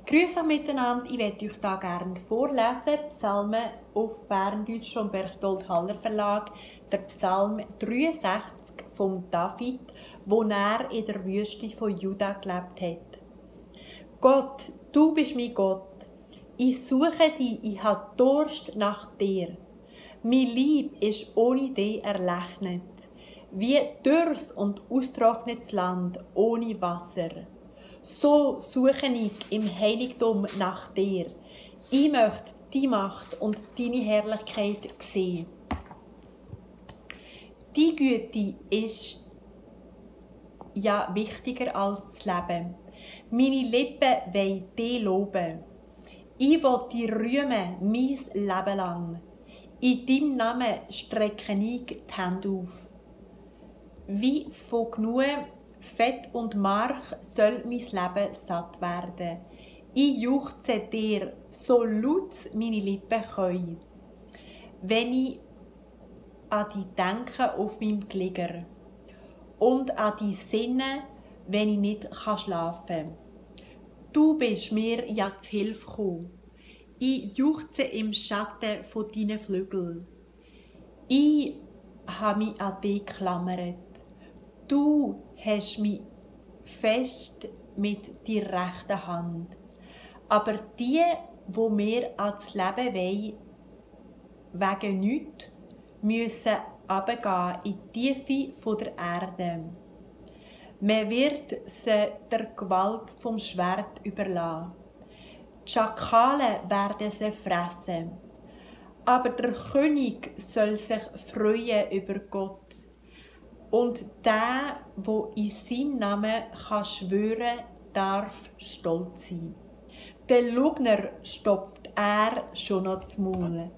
Grüße miteinander, ich werde euch hier gerne vorlesen, Psalmen auf Berndeutsch vom Berchtold Haller Verlag, der Psalm 63 von David, wo er in der Wüste von Juda gelebt hat. Gott, du bist mein Gott, ich suche dich, ich habe Durst nach dir. Mein Lieb ist ohne dich erlechnet, wie dürres und austrocknetes Land ohne Wasser. So suche ich im Heiligtum nach dir. Ich möchte die Macht und deine Herrlichkeit sehen. Die Güte ist ja wichtiger als das Leben. Meine Lippen wollen dich loben. Ich will dich rühmen, mein Leben lang. In deinem Namen strecke ich die Hände auf. Wie von genug Fett und Mark soll mein Leben satt werden. Ich juchze dir, so laut meine Lippen können, wenn ich an dich denke auf meinem Glieder und an die Sinne, wenn ich nicht schlafen kann. Du bist mir ja zu Hilfe gekommen. Ich juchze im Schatten von deinen Flügeln. Ich habe mich an dich geklammert. Du hast mich fest mit der rechten Hand. Aber die, wo mir ans Leben wollen, wegen nichts, müssen runtergehen in die Tiefe der Erde. Man wird sie der Gewalt vom Schwert überlassen. Die Schakale werden sie fressen. Aber der König soll sich freuen über Gott. Und der in seinem Namen schwören kann, darf stolz sein. Den Lügner stopft er schon noch das Maul.